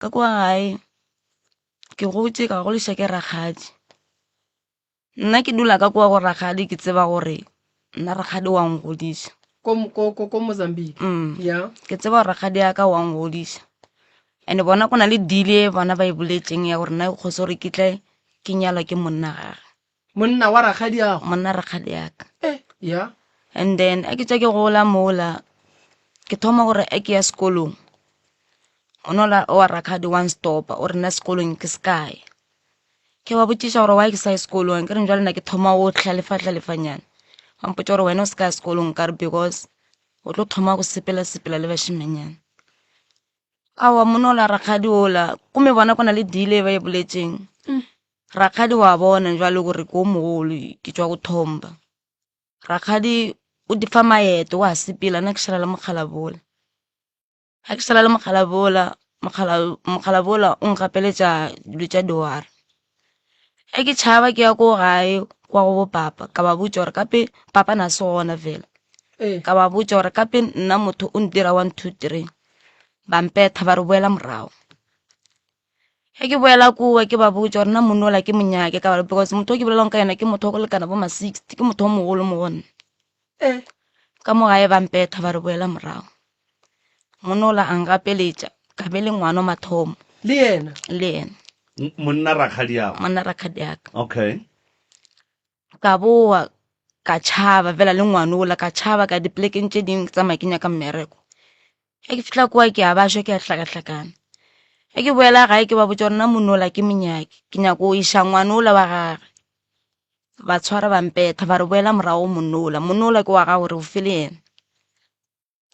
Ka kua gae ke gotše ka goliša ke rakgadi. Nna ke dula ka kua go rakgadi ke tseba gore nna rakgadi wa ngodiša. Ko, ko, ko, ko Mozambique. Mm. Ya. Ke tseba gore rakgadi ya ka wa ngodiša. And bona go na le deal e bona ba e boletseng ya gore nna ke kgose gore ke tle ke nyalwa ke monna gage. Monna wa rakgadi ago. Monna rakgadi ya ka. Eh, ya. And then a ke tša ke gola mola ke thoma gore a ke ya sekolong. Monola wa rakgadi wa nstopa o re nna sekolong ke sekae. Ke ba botšiša gore why ke sa ye sekolong ke re jwale nna ke thoma go hlalefa-hlalefanyana. Ba mpotša gore wena o se ka ya sekolong ka re because o tlo thoma go sepela-sepela le bašemanyana. Aowa monola rakgadi ola gomme bona go na le deal e ba e boletseng. Rakgadi wa bona jwale gore ke o mogolo ke tšwa go thomba. Rakgadi o di fa maeto wa sepela nna ke šala le mokgalabje ola. Ga ke šala le mokgalabje ola, mokgalabje ola o nkapeletša dilo tša diwara. Ge ke tšhaba ke ya ko gae kwa go bo papa ka ba botša gore kape papa na se gona fela. Ka ba botša gore kape nna motho o ntira one two three, ba mpetha ba re boela morago. Ge ke boela kua ke ba botša gore nna monna ola ke mo nyake ka gore because motho o ke bolelang ka yena ke motho wa go lekana bo ma 60 ke motho o mogolo mo go nna. Ka mo gae ba mpetha ba re boela morago. Monna ola a ngapeletša ka be le ngwana wa mathomo. Le yena? Le yena. Monna rakgadiago? Monna rakgadiaka. Okay. Ka boa ka tšhaba fela le ngwana ola ka tšhaba ka dipolekeng tše dingwe ke tsamaya ke nyaka mmereko. Ge ke fihla kua ke a bašwa ke a hlakahlakana. Ge ke boela gae ke ba botša gore nna monna ola ke monyake ke nyako go iša ngwana ola wa gage. Ba tshwara ba mpetha ba re boela morago monna ola, monna ola ke wa gago re o fe le yena.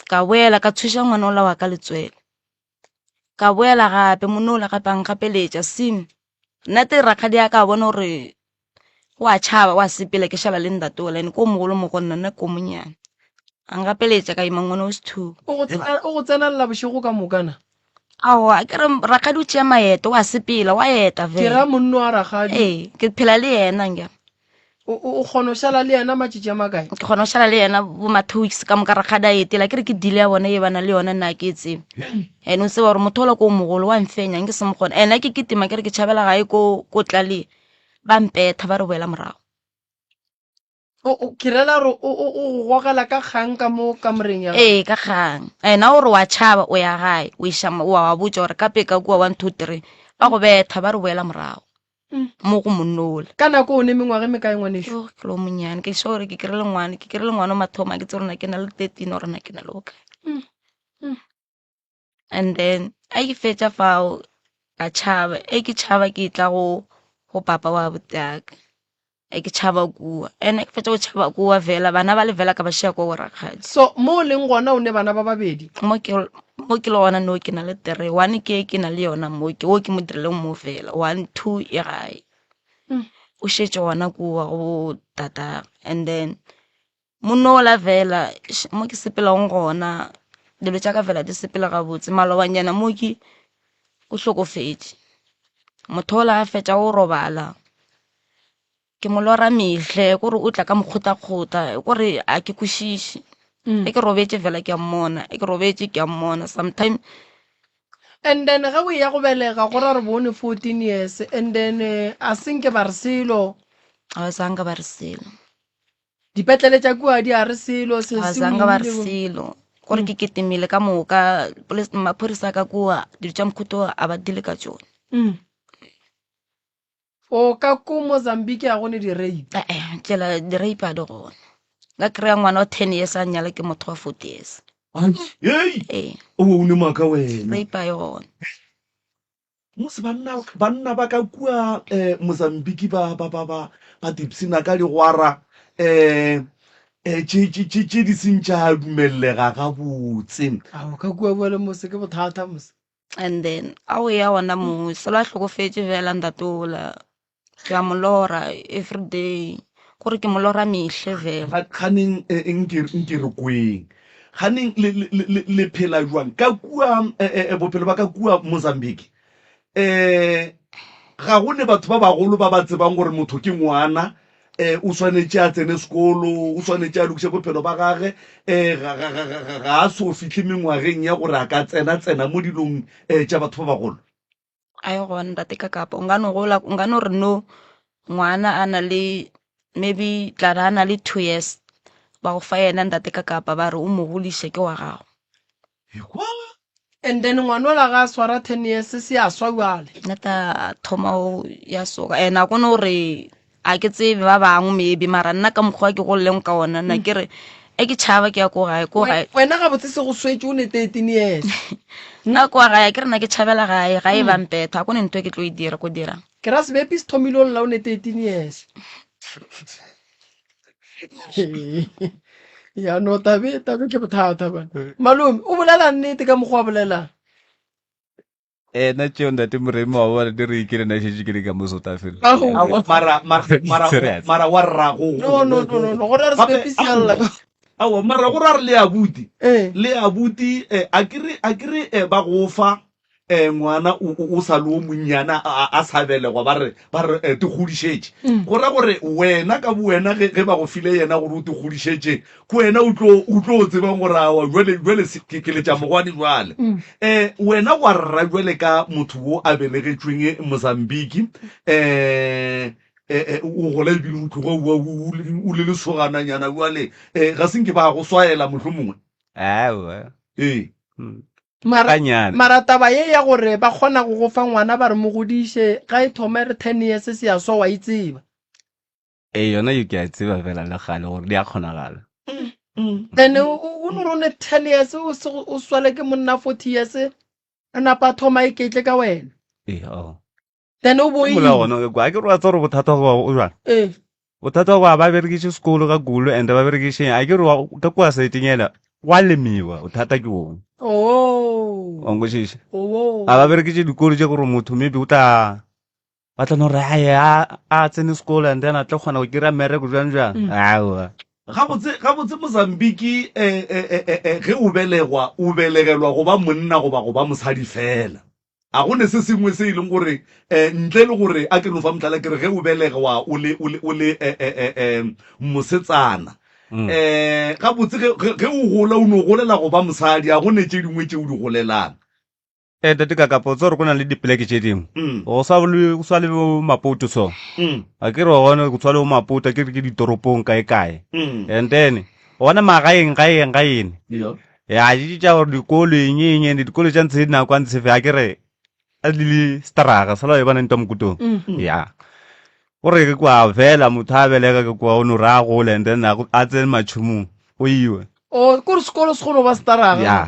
Ka boela ka tshoša ngwana ola wa ka letswele. Ka boela gape monna ola gape a nkgapeletša sim. Nna te rakgadi ya ka a bona gore o a tšhaba o a sepela ke šala le ntate ola ene ke o mogolo mo go nna nna ke o monyane. A nkapeletša ka ima ngwana o sethuba. O go tsena, o go tsenelela bošego ka moka na? Aowa, ke re rakgadi o tšea maeto, o a sepela, o a eta Ke ra fela. monno wa rakgadi. Ee, ke phela le yena nke. O, o, o kgona go šala le yena matšatši a makae? Ke kgona go šala le yena bo ma 2 weeks ka moka rakgadi a etela. Ke re ke deal ya bona e ba na le yona nna ke e tsebe. And o tseba gore motho ola ko o mogolo wa mfenya nke se mo kgone. And ha ke kitima ke re ke tšhabela gae ko ko tlaleng ba mpetha ba re boela morago. O, o, ke rela gore o, o, o go gogela ka kgang ka mo kamoreng ya gago. Ee, ka kgang. Ena o re wa tšhaba o ya gae, o iša o wa ba botša gore ka peka kua 1 2 3 ba go betha ba re boela morago mo go monnola. Ka nako o ne mengwaga e mekae ngwanešu? Yo, ke lo monyane ke sure ke kry-ile ngwana, ke kry-ile ngwana o mathomo a ke tsebe gore na ke na le 13 or na ke na le bokae. And then a ke fetša fao ka tšhaba, e ke tšhaba ke tla go go papa wa abuti-aka, e ke tšhaba kua and ke fetša go tšhaba kua fela bana ba le fela ka ba šia ko go rakgadi. So mo o leng gona o ne bana ba babedi? Mo ke mo ke le gona no ke na le three, one ke ke na le yona mo ke o ke mo dirileng mo fela, one two e gae. O šetše gona kua go tatagwe and then Monola fela mo ke sepelago gona dilo tša ka fela di sepela gabotse. Malobanyana mo ke o hlokofetše, motho ola a fetša go robala ke mo lora mehle kore o tla ka mokgotakgota kore a ke kwešiše. Ge ke robetše fela ke a mmona, ge ke robetše ke a mmona sometime. And then ge o eya go belega go ra gore bo ne 14 years and then a se nke ba re selo. Ga sa nka ba re selo. Dipetlele tša kua di a re selo, se Ga se sa nka ba re imile. selo. Gore ke ketemile ka moka, maphodisa ka kua, dilo tša mokhuto a ba dile ka tšone. Mm. O ka ko Mozambique a go ne di-rape? Eh, eh, tsela di-rape a di gona. Nka kry-a ngwana wa 10 years a nyala ke motho wa 40 years. Hei! Ee. O o ne maaka wena. Rape a e gona. Mose banna, banna ba ka kua eh, Mozambique ba, ba, ba, ba, ba tipshina ka digwara eh, eh, tše, tše, tše, tše di seng tša dumellega gabotse. Ao, ka kua bjale mose ke bothata mose. And then a o ya gona moo selo a hlokofetše fela ntate ola ke a mo lora everyday kore ke mo lora mehle fela. Ga, ganeng eh, nke, nke re kweng. Ganeng le, le, le, le phela jwang ka kua eh, eh, bophelo ba ka kua Mozambique? Eh, ga go ne batho ba bagolo ba ba tsebang gore motho ke ngwana eh, o swanetše a tsene sekolo, o swanetše a lokiše bophelo ba gage eh, ga, ga, ga, ga, ga a so fihle mengwageng ya gore a ka tsena tsena mo dilong eh, tša batho ba bagolo. A e gona ntate ka kapa o nka no gola o nka no re no ngwana a na le maybe tla re a na le 2 years ba go fa yena ntate ka kapa ba re o mo godiše ke wa gago. Ekwa. And then ngwana ola ga a swara 10 years se a swa bjale. Nna ta thoma o ya soka and a kone gore a ke tsebe ba bangwe maybe mara nna ka mokgwa ke gololeng ka ona nna ke re e ke tšhaba ke ya ko gae ko gae Wena gabotse se go swetše o ne 13 years. Nna kwa gae ke re nna ke tšhabela gae gae ba mpetha a kone ntho e ke tlo e dira ko dirang. Ke ra sebepi se thomile o lla o ne 13 years. Ya no tabe tabe ke bothata bana. Malome o bolela nnete ka mokgwa a bolelang. Eh, nna tšeo ntate Moremi wa bona di re ke nna šetše ke le ka mo South Africa. Aowa. Mara mara mara Serious. mara wa rrago. No no no no no go ra re Gape, sebepi se a lla. Aowa mara go ra re le abuti. Eh. Le abuti eh, a ke re a ke re eh, ba go fa eh, ngwana o, o, o sa le o monnyane a, a sa belegwa ba re ba re eh, te godišetše. Go ra gore wena ka bowena ge, ge ba go file yena gore o te godišetše ke wena o tlo o tlo tsebang gore awa jwale jwale ke ke letša mogwane jwale. Um wena wa rra jwale ka motho wo a belegetšweng Mozambique um o gola ebile o tloga o o le lesogananyana jwale um ga se nke ba go swaela mohlomongwe. Aowa. Ee. Mara, Ganyane. mara taba ye ya gore ba kgona go go fa ngwana ba re mo godiše ga e thoma e re 10 years se ya swa wa e tseba. Ee, yona yo ke a e tseba fela le kgale gore di a kgonagala. Then o o no re o ne 10 years o se o swale ke monna 40 years a napa a thoma a iketle ka wena. Ee, oh. Then o bo Ke molao gona o kwa. A ke re wa tseba gore bothata go ba o jwang? Ee. Bothata go ba ba berekiše sekolo ka kulo and ba berekiše a ke re wa ka kua saeteng ela gwa lemiwa bothata ke wong. Oh. Wa nkwešiša? Oh. A ba berekiše dikolo tše gore motho maybe o tla ba tla no re aye a a tsene sekolo and then a tlo kgona go kry-a mmereko jwang jwang. Aowa. Gabotse gabotse Mozambique eh, eh, eh, eh, eh, ge o belegwa o belegelwa go ba monna goba go ba mosadi fela. A go ne se sengwe se e leng gore um ntle le gore a ke no fa mohlala ke re ge o belegwa o le o le o le eh, eh, eh, eh, mosetsana um gabotse ge ge ge o gola o no golela go ba mosadi a go ne tše dingwe tše o di golelang. Eh, ntate Kakapo, o tseba gore go na le dipoleke tše dingwe Mm. go swa le go swa le bo Maputo so Mm. a ke re gona go swa le bo Maputo a ke re ke ditoropong kae kae Mm. and then gona magaeng gaeng gaene Yeah. ya di tša gore dikolo eng eng eng dikolo tša ntshe dinako a ntshe fe a ke re a di le straga sala e bona ntwa mokutong Mm. ya gore ke kwa fela motho a belega ke kwa o no re a gole and then a a tsene matšhomong o iwe O kore sekolo se kgone go ba staraga. ya.